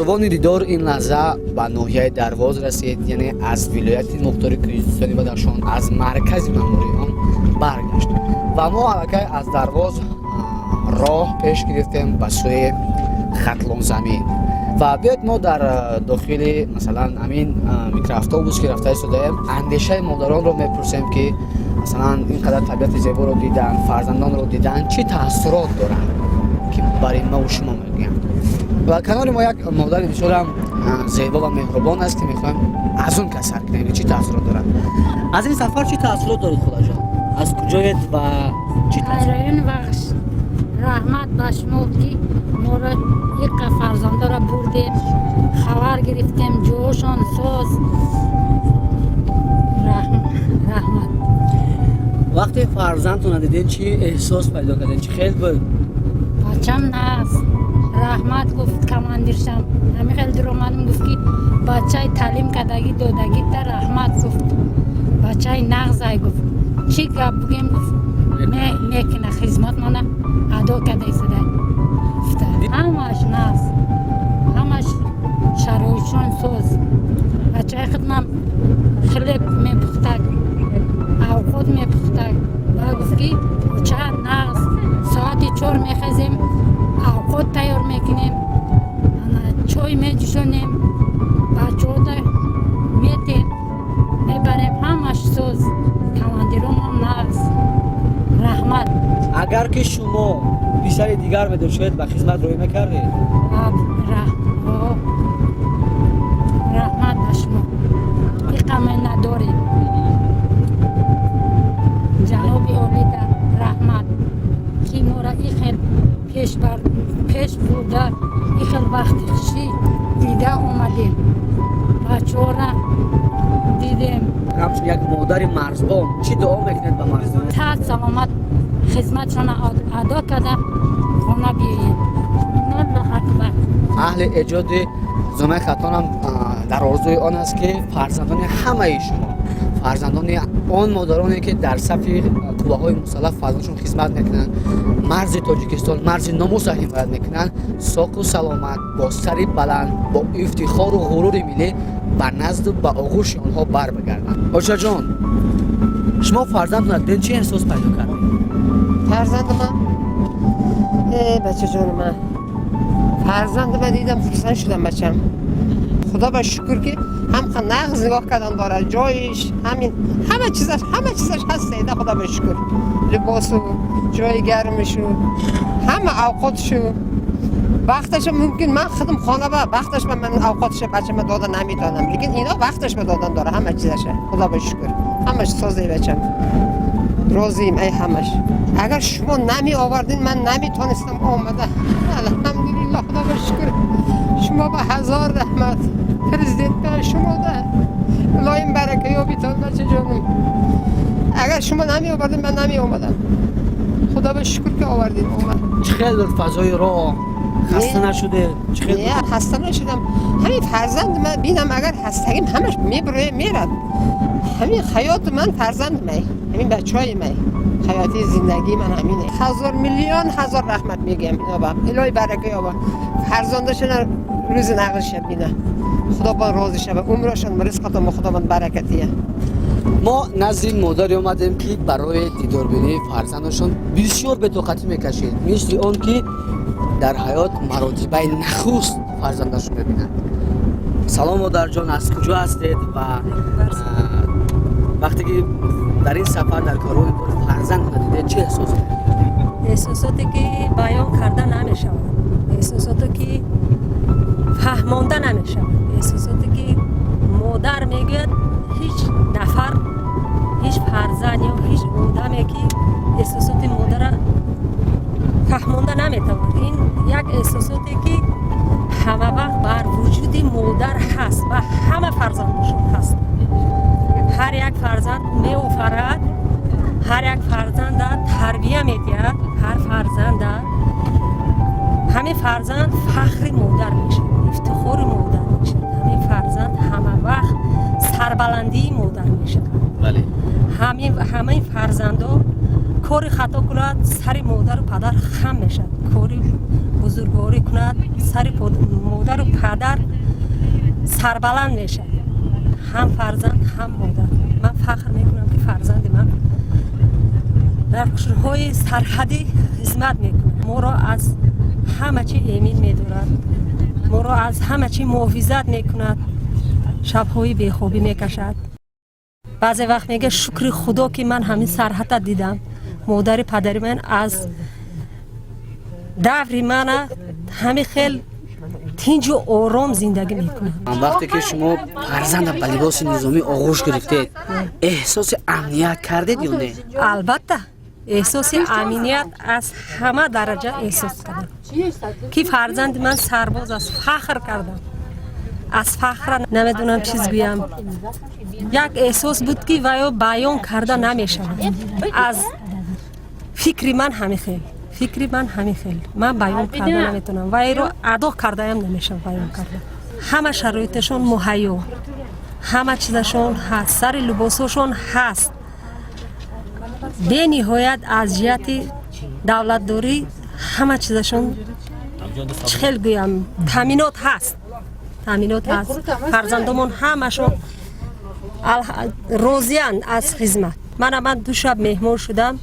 Корвони дидор ин лаҳза ба ноҳияи Дарвоз расид, яъне аз вилояти мухтори Кӯҳистони Бадахшон, аз маркази маъмурии он баргашт ва мо аллакай аз Дарвоз роҳ пеш гирифтем ба сӯи Хатлонзамин. Ва биёед, мо дар дохили, масалан, ҳамин микроавтобус, ки рафта истодаем, андешаи модаронро мепурсем, ки масалан ин қадар табиати зеборо дидан, фарзандонро дидан, чӣ таассурот доранд, ки барои маву шумо мегӯянд. Ва канори мо як модари бисёрам зебо ва меҳрубон аст, ки мехоҳем аз он кас сар кунем, ки чӣ таассурот дорад аз ин сафар. Чӣ таассурот доред, холаҷон? Аз куҷоед ва чӣ таассурот? Райони Вахш. Раҳмат ба шумо, ки моро иқа фарзандора бурдем, хабар гирифтем, ҷоошон соз. Раҳмат. Вақте фарзандтона дидед, чӣ эҳсос пайдо кардед? Чӣ хел буд? Бачам наст, раҳмат гуфт командиршам. Ҳами хел дуромадам, гуфт, ки бачаи таълим кардагӣ додагита раҳмат гуфт, бачаи нағзай гуфт, чӣ гап бугем, гуфт, мекуна, хизмат мана адо карда истода гуфта. Ҳамаш нағз, ҳамаш шароитшон соз. Бачаи хидмам хлеб мепухтак, авқот мепухтак ва гуфт, ки оча, нағз, соати 4 мехезем, авқот тайёр мекунем, ана чой меҷӯшонем, бачаҳода метем, мебарем, ҳамаш соз, командиромон нағз, раҳмат. Агар ки шумо писари дигар медоштед, ба хизмат роҳӣ мекардед? О, раҳмат ба шумо, иқаме надорем. Ҷаноби олида раҳмат, ки мора и хел пеш бурда, и хел вақти хушӣ дида омадем, бачаҳора дидем. Ҳамчун як модари марзбон, чӣ дуо мекунед ба марзбон? Саҳат саломат хизматшона адо карда хона биёем. Аллоҳ акбар. Аҳли эҷоди рӯзномаи Хатлонам дар орзуи он аст, ки фарзандони ҳамаи шумо, фарзандони он модароне, ки дар сафи қувваҳои мусаллаҳ фарзандашон хизмат мекунанд, марзи Тоҷикистон, марзи номуса ҳимоят мекунанд, соқу саломат, бо сари баланд, бо ифтихору ғурури миллӣ ба назду ба оғӯши онҳо барбигарданд. Очаҷон, шумо фарзандона дидед, чӣ эҳсос пайдо кардед? Фарзанди ман, бачаҷони ман, фарзанди ман дидам, хурсанд шудам. Бачам, худо ба шукр, ки ҳам нағз нигоҳ кардан дорад, ҷоиш ҳамин, ҳама чизаш ҳаст эда, худо ба шукр, либосу ҷои гармишу, ҳама авқотшу вақташа. Мумкин ман худам хона ба вақташ ба ман авқотша бачама дода наметавонам, лекин ино вақташ ба додан дора ҳама чизаша. Худо ба шукр, ҳамаш созе, бачам, розием ай ҳамаш. Агар шумо намеовардин, ман наметонистам омада. Алҳамдулилло, худо ба шукр, шумо ба ҳазор раҳмат, президент ба шумо да илоҳим барака ёбитон. Бачаҷоним, агар шумо намеовардин, ман намеомадам. Худо ба шукр, ки овардин, омад. Чӣ хел буд фазои роҳ? Хаста нашудед? Чӣ хел? Не, хаста нашудам. Ҳамин фарзанди ман бинам, агар хастагим ҳамаш мебуроя, мерад. Ҳамин ҳаёти ман фарзанди май, ҳамин бачаҳои май, ҳаёти зиндагии ман ҳамине. Ҳазор миллион ҳазор раҳмат мегӯям ино ба, илоҳи барака ёба, фарзандашона рӯзи нағзиша бина, худованд розӣ шава, умрашон, ризқатон худованд баракатия. Мо назди модаре омадем, ки барои дидорбинии фарзандашон бисёр бетоқатӣ мекашид, мисли он ки дар ҳаёт маротибаи нахуст фарзандашон мебинад. Салом, модарҷон, аз куҷо ҳастед ва вақте ки дар ин сафар, дар корвони фарзанд надидед, чӣ эҳсос? Эҳсосоте, ки баён карда намешавад, эҳсосоте, ки фаҳмонда намешавад, эҳсосоте, ки модар мегӯяд, ҳеҷ нафар, ҳеҷ фарзанд ё ҳеҷ одаме, ки эҳсосоти модара фаҳмонда наметавонад. Ин як эҳсосоте, ки ҳама вақт бар вуҷуди модар ҳаст ва ҳама фарзандошон ҳаст. Ҳар як фарзанд меофарад, ҳар як фарзанда тарбия медиҳад, ҳар фарзанда, ҳамин фарзанд фахри модар мешавад, ифтихори модар мешавад, ҳамин фарзанд ҳама вақт сарбаландии модар мешавад. Ҳамаи фарзандо кори хато кунад, сари модару падар хам мешавад, кори Бузургворӣ кунад, сари модару падар сарбаланд мешавад, ҳам фарзанд, ҳам модар. Ман фахр мекунам, ки фарзанди ман дар қӯшунҳои сарҳадӣ хизмат мекунад, моро аз ҳама чӣ эмин медорад, моро аз ҳама чӣ муҳофизат мекунад, шабҳои бехобӣ мекашад. Баъзе вақт мега: «Шукри Худо, ки ман ҳамин сарҳада дидам. Модари падари ман аз даври мана ҳамин хел тинҷу ором зиндагӣ мекунад». Вақте ки шумо фарзанда ба либоси низомӣ оғӯш гирифтед, эҳсоси амният кардед ё не? Албатта, эҳсоси амният аз ҳама дараҷа эҳсос кардам, ки фарзанди ман сарбоз аст. Фахр кардам, аз фахра намедонам чиз гӯям. Як эҳсос буд, ки ваё баён карда намешавад. Аз фикри ман ҳамин хел, фикри ман ҳамин хел, ман баён карда наметавонам, вайро адо кардаям намешавад баён карда. Ҳама шароиташон муҳайё, ҳама чизашон ҳаст, сари либосҳошон ҳаст. Бениҳоят аз ҷиҳати давлатдорӣ ҳама чизашон, чӣ хел гӯям, таъминот ҳаст, таъминот ҳаст. Фарзандомон ҳамашон розиянд аз хизмат. Мана, ман ду шаб меҳмон шудам.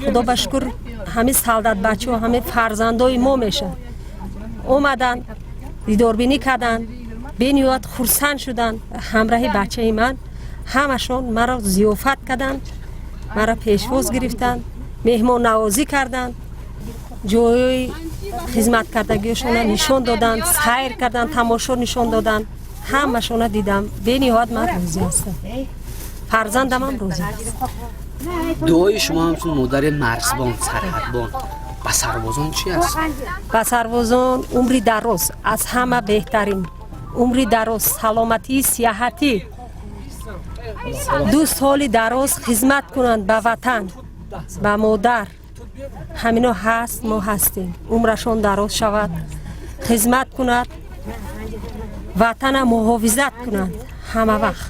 Худо ба шукр, ҳамин солдатбачаҳо, ҳамин фарзандои мо мешавад, омаданд, дидорбинӣ карданд, бениҳоят хурсанд шуданд. Ҳамраҳи бачаи ман ҳамашон маро зиёфат карданд, маро пешвоз гирифтанд, меҳмоннавозӣ карданд, ҷойҳои хизматкардагиашона нишон доданд, сайр карданд, тамошо нишон доданд. Ҳамашона дидам, бениҳоят ман розӣ ҳастам, фарзандамам розӣ аст. Дуои шумо ҳамчун модари марзбон, сарҳадбон ба сарбозон чи аст? Ба сарбозон умри дароз, аз ҳама беҳтарин умри дароз, саломатӣ, сиҳатӣ, ду соли дароз хизмат кунанд ба ватан, ба модар. Ҳамино ҳаст, мо ҳастем. Умрашон дароз шавад, хизмат кунад, ватана муҳофизат кунанд ҳама вақт,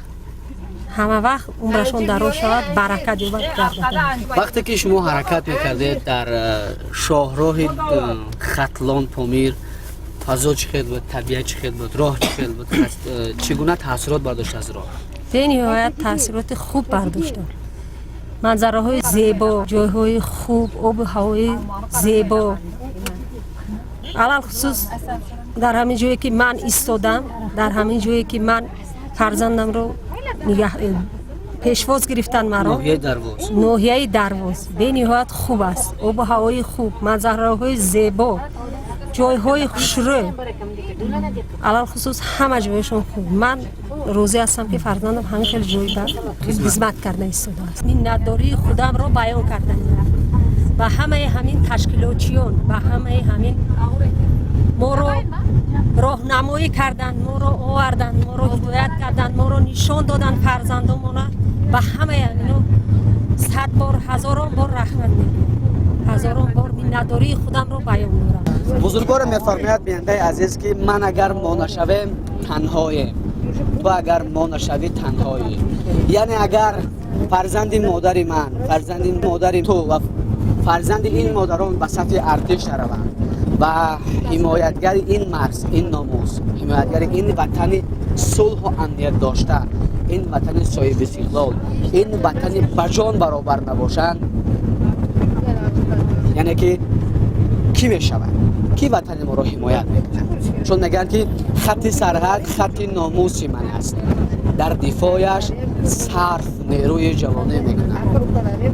ҳама вақт умрашон дароз шавад, баракат ёбад дар ватан. Вақте ки шумо ҳаракат мекардед дар шоҳроҳи Хатлон Помир, фазо чӣ хел буд, табиат чӣ хел буд, роҳ чӣ хел буд, чӣ гуна таъсирот бардошт аз роҳ? Бениҳоят таъсироти хуб бардоштам: манзараҳои зебо, ҷойҳои хуб, обу ҳавои зебо. Алалхусус дар ҳамин ҷое, ки ман истодам, дар ҳамин ҷое, ки ман фарзандамро нигаҳ пешвоз гирифтан маро. Ноҳияи Дарвоз. Ноҳияи Дарвоз бениҳоят хуб аст: обу ҳавои хуб, манзараҳои зебо, ҷойҳои хушрӯ. Алалхусус ҳама ҷояшон хуб. Ман розӣ ҳастам, ки фарзандам ҳамин хел ҷой ба хизмат карда истодааст. Миннатдории худамро баён карданем ба ҳамаи ҳамин ташкилотчиён, ба ҳамаи ҳамин моро роҳнамоӣ карданд, моро оварданд, моро ҳидоят карданд, моро нишон доданд фарзандомона. Ба ҳамаи ҳамино сад бор, ҳазорон бор раҳмат мегӯям, ҳазорон бор миннатдории худамро баён дорам. Бузургворо мефармояд, бинандаи азиз, ки ман агар мо нашавем, танҳоем, ту агар мо нашавӣ, танҳоӣ. Яъне агар фарзанди модари ман, фарзанди модари ту ва фарзанди ин модарон ба сафи артиш нараванд ва ҳимоятгари ин марз, ин номус, ҳимоятгари ин ватани сулҳу амният дошта, ин ватани соҳибистиқлол, ин ватани ба ҷон баробар набошанд, яъне ки кӣ мешавад, кӣ ватани моро ҳимоят мекунад? Чун мегӯянд, ки хатти сарҳад хатти номуси ман аст, дар дифояш сарф нерӯи ҷавонӣ мекунад.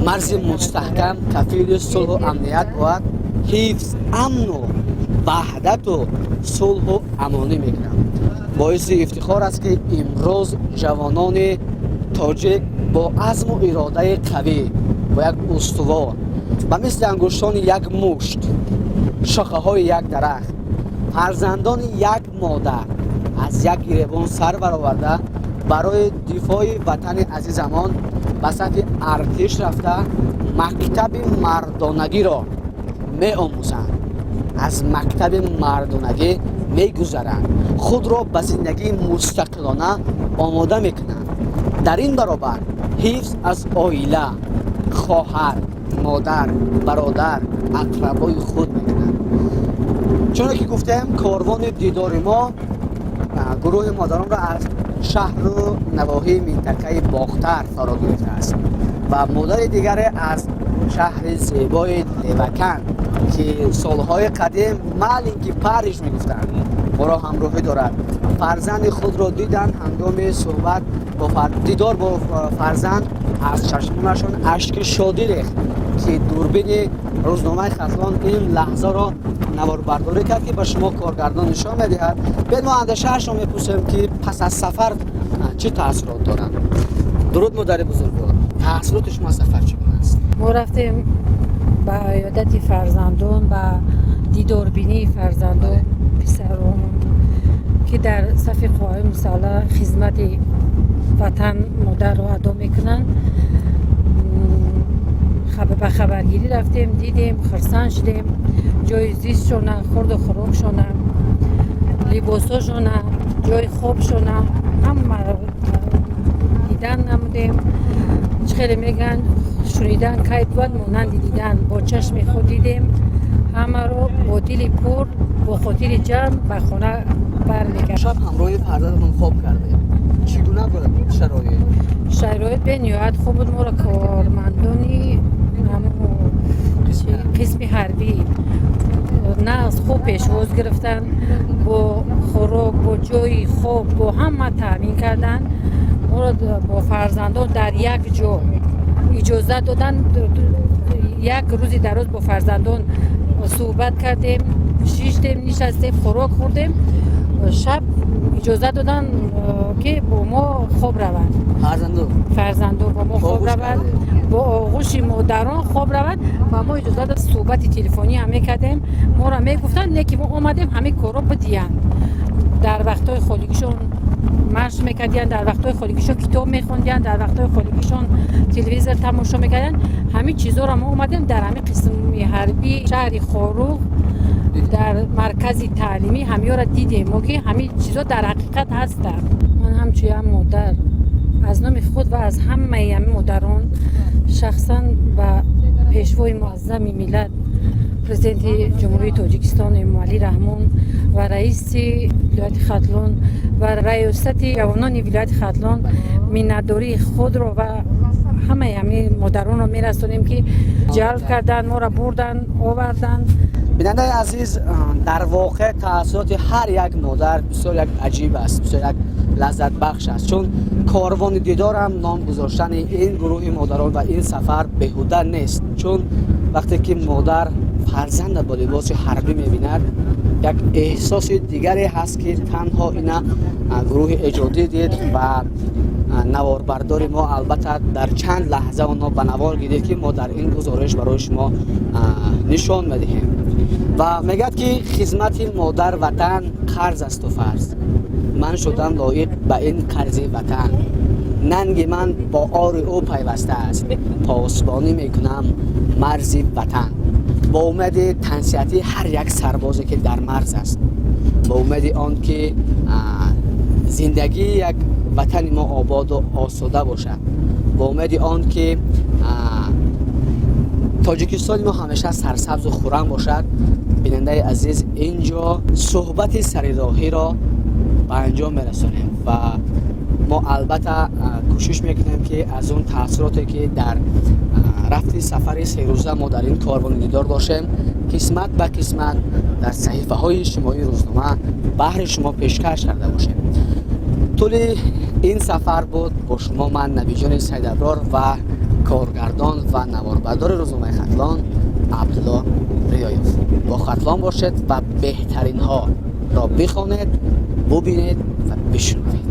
Марзи мустаҳкам кафили сулҳу амният бояд, ҳифз амну ваҳдату сулҳу амонӣ мекунад. Боиси ифтихор аст, ки имрӯз ҷавонони тоҷик бо азму иродаи қавӣ, бо як устувор, ба мисли ангуштони як мушт, шохаҳои як дарахт, фарзандони як модар, аз як гиребон сар бароварда, барои дифои ватани азизамон ба сафи артиш рафта, мактаби мардонагиро меомӯзанд, аз мактаби мардонагӣ мегузаранд, худро ба зиндагии мустақилона омода мекунанд. Дар ин баробар ҳифз аз оила, хоҳар, модар, бародар, ақрабои худ мекунанд. Чуне ки гуфтем, корвони дидори мо гурӯҳи модаронро аз шаҳру навоҳии минтақаи Бохтар фаро гирифтааст ва модари дигаре аз шаҳри зебои Леваканд, ки солҳои қадим маленький Париж мегуфтанд, моро ҳамроҳӣ дорад. Фарзанди худро диданд, ҳангоми суҳбат бо дидор бо фарзанд аз чашмонашон ашки шодӣ рехт, ки дурбини рӯзномаи Хатлон ин лаҳзаро наворбардорӣ кард, ки ба шумо коргардон нишон медиҳад. Биёед, мо андешаашро мепурсем, ки пас аз сафар чӣ таассурот доранд. Дуруд, модари бузургвор, таассуроти шумо аз сафар чӣ гуна аст? Мо рафтем ба иёдати фарзандон, ба дидорбинии фарзандон, писарон, ки дар сафи қувваҳои мусаллаҳ хизмати ватан модарро адо мекунанд. Ба хабаргирӣ рафтем, дидем, хурсанд шудем. Ҷои зистшона, хурду хӯрокшона, либосошона, ҷои хобшона ҳамаро дидан намудем. Чӣ хеле мегӯянд, шунидан кай бувад монанди дидан. Бо чашми худ дидем ҳамаро, бо дили пур, бо хотири ҷамъ ба хона бармегардем. Шаб ҳамроҳи фарзандатон хоб кардем, чӣ гуна буд шароит? Шароит бениҳоят хуб буд. Моро кормандони қисми ҳарбӣ нағз, хуб пешвоз гирифтанд, бо хӯрок, бо ҷои хоб, бо ҳама таъмин карданд. Моро бо фарзандон дар як ҷо иҷозат доданд. Як рӯзи дароз бо фарзандон суҳбат кардем, шиштем, нишастем, хӯрок хӯрдем. Шаб иҷозат доданд, ки бо мо хоб раванд. Фарзандо? Фарзандо бо мо хоб раванд, бо оғӯши модарон хоб раванд. Ва мо иҷозат дод, суҳбати телефонӣ ҳам мекардем. Моро мегуфтанд, не ки мо омадем, ҳамин корро бидиҳанд. Дар вақтҳои холигишон машқ мекардиянд, дар вақтҳои холигишон китоб мехондиянд, дар вақтҳои холигишон телевизор тамошо мекардиянд. Ҳамин чизҳоро мо омадем, дар ҳамин қисми ҳарбии шаҳри Хоруғ, дар маркази таълимӣ ҳамиёро дидем мо, ки ҳамин чизҳо дар ҳақиқат ҳастанд. Ман ҳамчун як модар аз номи худ ва аз ҳамаи ҳамин модарон шахсан ба пешвои муаззами миллат, Президенти Ҷумҳурии Тоҷикистон Эмомалӣ Раҳмон ва раиси вилояти Хатлон ва раёсати ҷавонони вилояти Хатлон миннатдории худро ва ҳамаи ҳамин модаронро мерасонем, ки ҷалб карданд, моро бурданд, оварданд. Бинандаи азиз, дар воқеъ таассуроти ҳар як модар бисёр як аҷиб аст, бисёр як лаззатбахш аст, чун корвони дидорам ном гузоштани ин гурӯҳи модарон ва ин сафар беҳуда нест, чун вақте ки модар фарзанда бо либоси ҳарбӣ мебинад, як эҳсоси дигаре ҳаст, ки танҳо ина гурӯҳи эҷодӣ дид ва наворбардори мо албатта дар чанд лаҳза онҳо ба навор гирифт, ки мо дар ин гузориш барои шумо нишон медиҳем. Ва мегӯяд, ки хизмати модар ватан қарз асту фарз, ман шудам лоиқ ба ин қарзи ватан, нанги ман бо ори ӯ пайваста аст, посбонӣ мекунам марзи ватан. Бо умеди тансиҳатии ҳар як сарбозе, ки дар марз аст, бо умеди он ки зиндагии як ватани мо ободу осуда бошад, бо умеди он ки Тоҷикистони мо ҳамеша сарсабзу хуррам бошад. Бинандаи азиз, ин ҷо суҳбати сарироҳиро ба анҷом мерасонем ва мо албатта кӯшиш мекунем, ки аз он таассуроте, ки дар рафти сафари серӯза мо дар ин корвони дидор доштем, қисмат ба қисмат дар саҳифаҳои иҷтимоии рӯзнома баҳри шумо пешкаш карда бошем. Тӯли ин сафар буд бо шумо ман, Набиҷони Сайдаброр, ва коргардон ва наворбардори рӯзномаи Хатлон Абдулло Риёев. Бо Хатлон бошед ва беҳтаринҳоро бихонед, бубинед ва бишунавед.